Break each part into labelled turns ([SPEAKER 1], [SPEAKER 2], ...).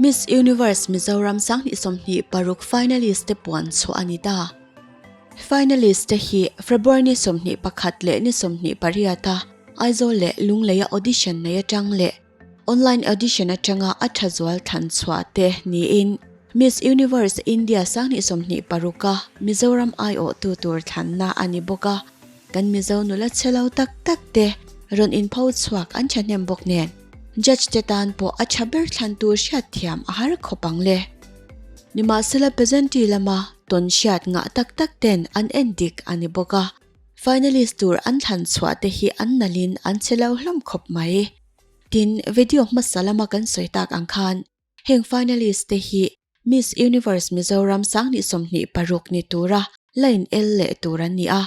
[SPEAKER 1] Miss Universe Mizoram 2026 finalist te puan chhuah a ni ta. Finalist te hi February ni 21 leh ni 28 a Aizawl leh Lungleia audition nei atang leh Online audition atanga a tha zual thlan chhuah te niin Miss Universe India 2026 a Mizoram aiawhtu tur thlanna a ni bawk a, kan Mizo nula chhe lo tak tak te rawn inpho chhuak an thahnem bawk nen Judge te tan pawh a tha ber thlan tur hriat thiam a har khawp ang le. Nimahsela pageantry lama tawn hriat ngah tak tak ten an en dik a ni bawk a, finalist tur an thlan chhuah te hi an nalhin an chhe lo hlawm khawp mai. Tin, video hmasa lama kan sawi tak ang khan heng finalist te hi Miss Universe Mizoram 2026 ni tura line el leh tur an ni a,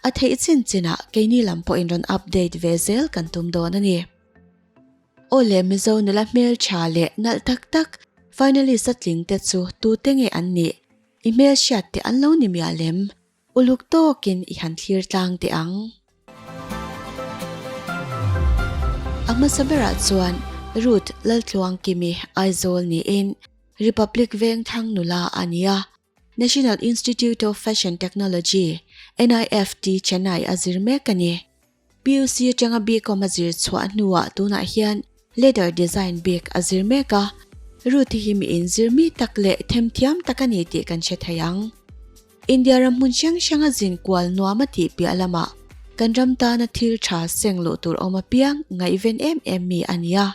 [SPEAKER 1] a theih chin chinah keini lam pawhin rawn update ve zel kan tum dawn a ni. Aw le Mizo nula hmeltha leh nalh tak tak finalist a tling te chu tute nge an nih? I hmelhriat te an lo ni mial em? Uluk tawkin i han thlir tlang teh ang. A hmasa berah chuan Ruth Laltluangkimi Aizawl niin Republic Vengthlang nula a ni a, National Institute of Fashion Technology, NIFT, Chennai a zir mek a ni. PUC atanga BCom a zir chhuah hnuah tunah hian Leather Design bik a zir mek a, Ruth hi mi inzir mi tak leh themthiam tak a ni tih kan hre thei ang. India ram hmun hrang hranga zin kual nuam a tih piah lamah kan ram tana thil tha seng luh tur awm apiang ngaihven em em mi a ni a.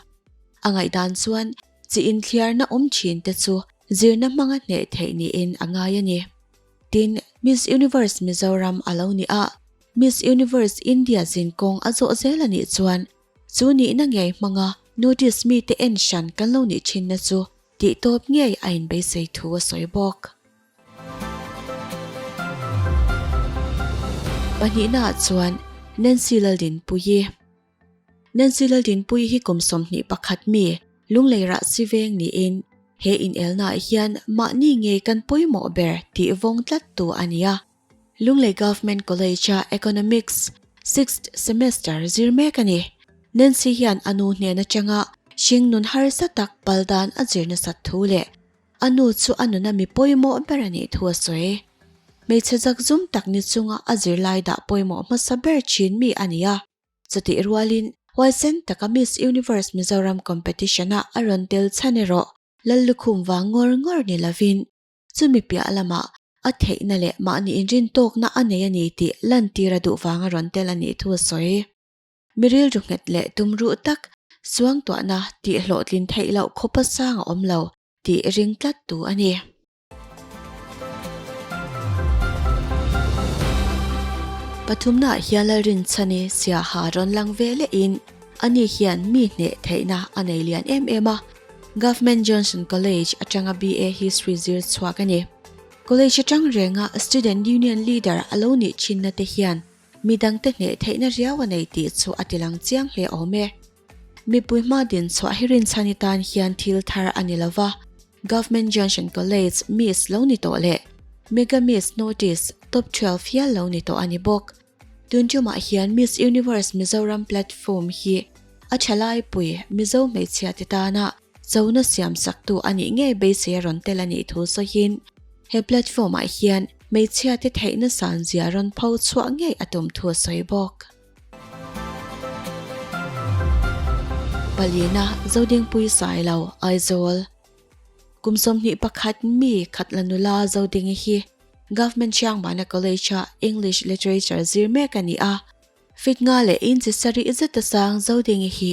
[SPEAKER 1] A ngaihdan chuan chi inthliarna awm thin te chu zirna hmanga hneh theih niin a ngai a ni. Tin, Miss Universe Mizoram a lo ni a, Miss Universe India zin kawng a zawh zel a nih chuan chu nihna ngei hmanga notice mite en hran kan lo nih thinna chu tih tawp ngei a inbeisei thu a sawi bawk. Pahnihnaah chuan Nancy Laldinpuii. Nancy Laldinpuii hi kum 21 mi Lunglei rah si veng niin he inelnaah hian mahni ngei kan pawimawh ber tih vawng tlattu a ni a. Lunglei Government College-a Economics sixth semester zir mek a ni. Nancy hian a nu hnen atanga hringnun harsa tak pal dan a zir nasat thu leh A nu chu a nuna mi pawimawh ber a nih thu a sawi. Hmeichhe zakzum tak ni chunga a zirlai dah pawimawh hmasa ber thin mi a ni a. Chutih rualin huaisen taka Miss Universe Mizoram competition-a a rawn tel chhan erawh Lallukhum vang ngawr ngawr ni lovin chumi piah lamah a theihna leh mahni inrintawkna a nei a ni tih lantir a duh vanga rawn tel a nih thu a sawi. Mi rilru nghet leh tum ruh tak suangtuahna tih hlawhtlin theih loh khawpa sang a awm lo tih ring tlat tu a ni. Pathumnaah hian Lalrinchhani siaha rawn lang ve lehin ani hian mi hneh theihna a nei lian em em a, Government Johnson College atanga BA History zir chhuak a ni. College atang renga Student Union Leader a lo nih thinna te hian Midangte hneh theihna riau a nei tih chu a tilang chiang hle awm e. Mipui hma din chhuah hi rinchhani tan hian thil thar a ni lo va, Government Junction College Miss lo ni tawh leh Mega Miss Notice Top 12 hial lo ni tawh a ni bawk. Tun tumah hian Miss Universe Mizoram platform hi a thalaipui Mizo hmeichhia te tana chona siam saktu a nih ngei beisei a rawn tel a nih thu sawiin he platform ah hian Hmeichhia te theihna san zia rawn pho chhuah ngei a tum thu a sawi bawk. Palina Zodingpui Sailo, Aizawl. Kum 21 mi Khatla nula Zodingi hi Government Chiangmana College-a English Literature zir mek a ni a. Fit nga leh inchi sarih zeta sang Zodingi hi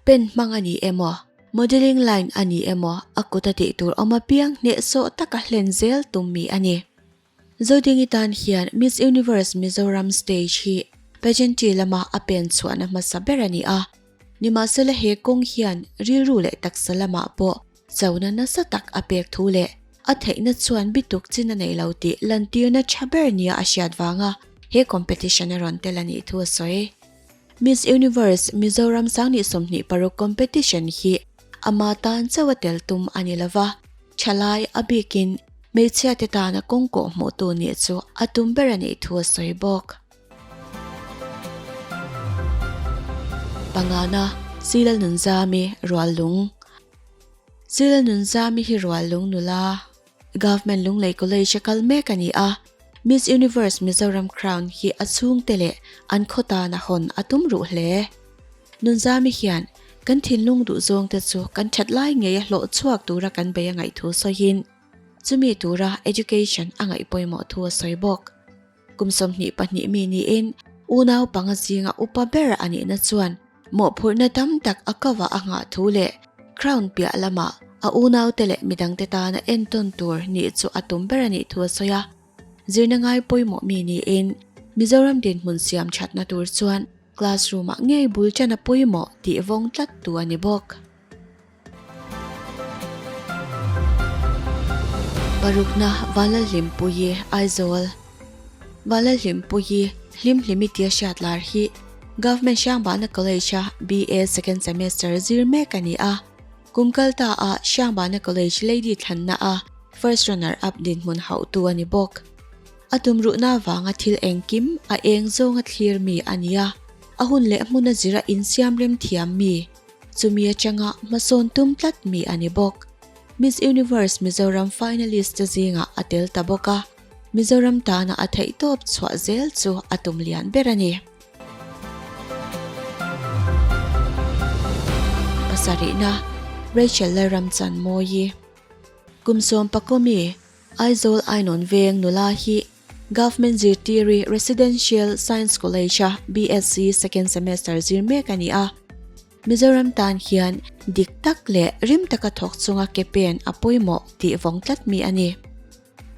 [SPEAKER 1] pen hmang a ni emaw, modelling line a ni emaw a kut a tih tur awm apiang hnehsawh taka hlen zel tum mi a ni. Zodingi tan hian Miss Universe Mizoram stage hi pageantry lama a pen chhuahna hmasa ber a ni a, nimahsela he kawng hian rilru leh taksa lamah pawh chona nasa tak a pek thu leh a theihna chuan bituk chin a nei lo tih lantirna tha ber nia a hriat vanga he competition a rawn tel a nih thu a sawi. Miss Universe Mizoram 2026 competition hi ama tan chauh a tel tum a ni lova, thalai a bikin hmeichhia te tana kawng kawh hmuh tu nih chu a tum ber a nih thu a sawi bawk. Pangana, Silal Nunzami, Ruallung. Zila Nunzami hi rual lung nula, Government Lunglei College a kal mek a ni a, Miss Universe Mizoram Crown hi a chhungte leh an khaw tana hawn a tum ruh hle. Nunzami hian kan thinlung duhzawngte chu kan that lai ngei a hlawh chhuak tura kan bei a ngaih thu sawiin, chumi tura education a ngaih pawimawh thu a sawi bawk. Kum 22 mi niin unau panga zinga upa ber a nihna chuan mawhphurhna tam tak a cover a nghah thu leh crown piah lamah a unaute leh midangte tana entawn tur nih chu a tum ber a nih thu a sawi a. Zirna ngai pawimawh mi niin Mizoram dinhmun siam thatna tur chuan classroom ah ngei bul tan a pawimawh tih vawng tlat tu a ni bawk. Parukna Vanlalhlimpuii Aizawl Vanlalhlimpuii Hlimhlimi tia hriat lar hi Government Hriangbahna College a BA second semester zir mek a ni a. Kum kal ta a Hriangbahna College Lady thlanna a first runner up dinhmun hauhtu a ni bawk. A tumruhna avanga thil engkim a eng zawnga thlir mi a ni a, a hun leh hmuna zira insiam rem thiam mi. Chumi atanga hmasawn tum tlat mi a ni bawk. Miss Universe Mizoram finalist te zingah a tel ta bawk a, Mizoram tana a theihtawp chhuah zel chu a tum lian ber a ni. Pasarihna, Rachel Lalramchanmawii. Kum sawmpakaw mi, Aizawl Ainawn Veng nula hi Government Zirtiri Residential Science College-a BSc second semester zir mek a ni a. Mizoram tan hian dik tak leh rim taka thawk chunga ke pen a pawimawh tih vawng tlat mi a ni.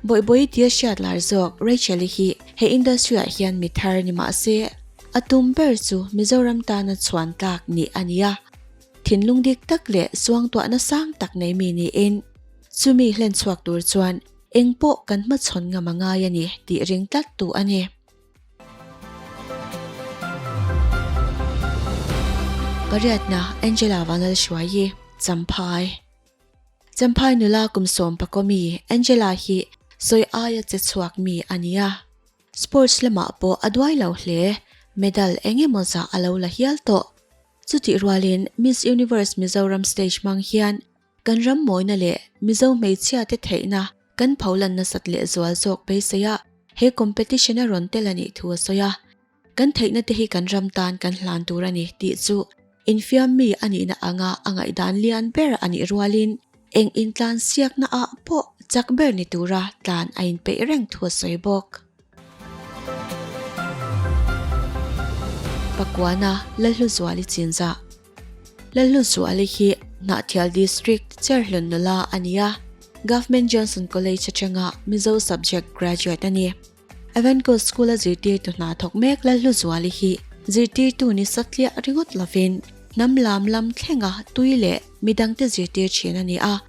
[SPEAKER 1] Bawihbawi tia hriat lar zawk Rachel-i hi he industry-ah hian mi thar ni mah se, a tum ber chu Mizoram tana chhuan tlak nih a ni a. Thinlung dik tak leh suangtuahna sang tak nei mi niin chumi hlen chhuak tur chuan Eng pawh kan hmachhawn ngam a ngai a ni tih ring tlat tu a ni. Pariatna Angela Vanlalhruaii Champhai Champhai nula kum sawmpakaw mi Angela hi sawi aia che chhuak mi a ni a. Sports lamah pawh a duai lo hle, medal eng emaw zah a lo la hial tawh. Chutih rualin Miss Universe Mizoram stage hmang hian Kan ram mawina leh Mizo hmeichhia te theihna kan pholan nasat leh zual zawk beisei a, he competition a rawn tel a nih thu a sawi a. Kan theihna te hi kan ram tan kan hlan tur a ni tih chu infiam mi a nihna anga a ngaihdan lian ber a nih rualin eng intlan siakna ah pawh chak ber ni tura tlan a inpeih reng thu a sawi bawk. Pakuana Lalhluzuali Chinzah. Lalhluzuali hi Hnahthial District Cherhlun nula a ni a, Government Johnson College atanga Mizo subject graduate a ni. Avenco School-a zirtirtu hna thawk mek Lalhluzuali hi zirtirtu ni satliah ringawt lovin hnam lam lam thlenga tui leh midangte zirtir thin a ni a,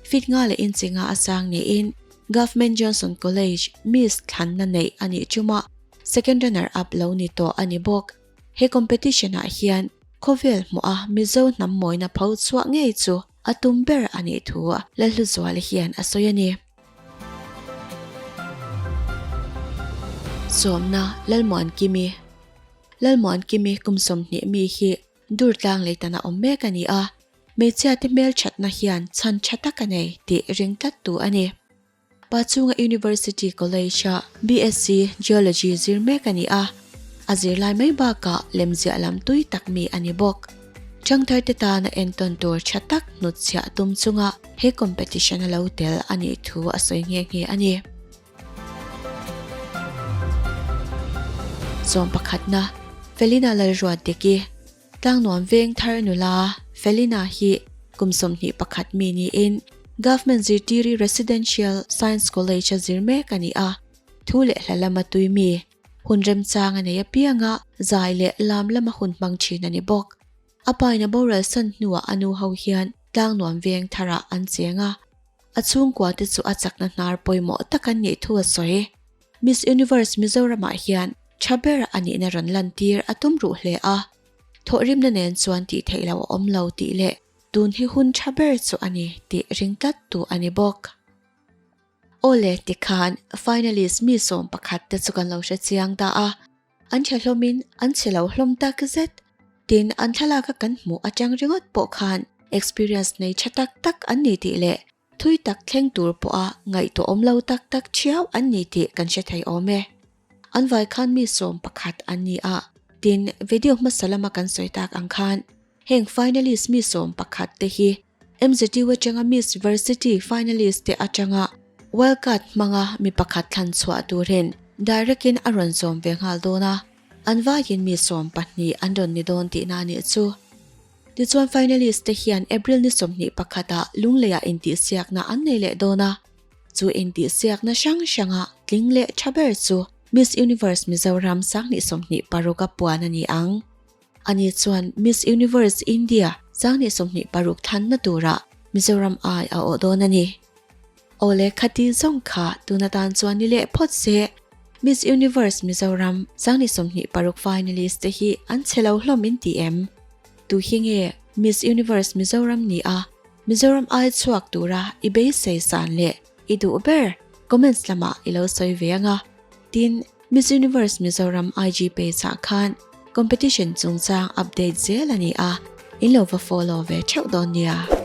[SPEAKER 1] fit nga leh inchi nga a sang niin Government Johnson College Miss thlanna neih a nih tumah second runner up lo ni tawh a ni bawk. He competition ah hian khawvel hmuh a Mizo hnam mawina pho chhuah ngei chu a tum ber a nih thu Lalhluzuala hian a sawi a ni. Sawmna Lalmuankimi Lalmuankimi kum 20 mi hi Durtlang leitan a awm mek a ni a, hmeichhia te hmelthatna hian chhan tha tak a nei tih ring tlat tu a ni. Pa chunga University College-a BSc Geology zir mek a ni a, a zirlai mai bakah lemziah lam tui tak mi a ni bawk. Ṭhangtharte tana entawn tur ṭha tak hnutchhiah tum chunga he competition a lo tel a nih thu a sawi nghe nghe a ni. Sawm pakhatna, Felina Lalruatdiki. Tlangnuam veng thar nula Felina hi kum 21 mi niin Government Zirtiri Residential Science College a zir mek a ni a, thu leh hla lama tui mi, hun remchang a nei apianga zai leh lam lama hun hmang thin a ni bawk. A paina boral san hnuah a nu ho hian Tlangnuam veng tharah an cheng a, a chhungkua te chu a chakna hnar pawimawh tak an nih thu a sawi. Miss Universe Mizoramah hian tha ber a nihna rawn lantir a tum ruh hle a, thawhrimna nen chuan tih theih loh a awm lo tih leh tun hi hun tha ber chu a ni tih ring tlat tu a ni bawk. Awle tikhan finalist mi 11 te chu kan lo hre chiang ta a, an tha hlawmin an chhe lo hlawm tak zet. Tin, an thlalaka kan hmuh atang ringawt pawh khan Experience nei tha tak tak an ni tih leh thui tak thleng tur pawha ngaihtuahawm lo tak tak thiau an ni tih kan hre thei awm e. An vai khan mi 11 an ni a, tin video hmasa lama kan sawi tak ang khan heng finalist mi 11 te hi MZU atanga Miss Varsity finalist te atanga wildcard hmanga mi pakhat thlan chhuah turin direct in a rawn zawm ve nghal dawn a, an vaiin mi 20 an rawn ni dawn tihna a nih chu. Tichuan finalist te hian April ni 21 ah Lungleiah intihsiakna an nei leh dawn a, chu intihsiakna hrang hranga tling leh tha ber chu Miss Universe Mizoram 2026 a puan a ni ang. Ani chuan Miss Universe India 2026 thlanna turah Mizoram ai a awh dawn a ni. Awle khati zawng kha tuna tan chuan ni leh phawt se, Miss Universe Mizoram 2026 finalist te hi an chhe lo hlawm in ti em? Tu hi nge Miss Universe Mizoram ni a, Mizoram ai chhuak tura i beisei san leh i duh ber? Comments lamah i lo sawi ve ang a. Tin, Miss Universe Mizoram IG page ah khan competition chungchang update zel a ni a, in lo va follow ve theuh dawn nia.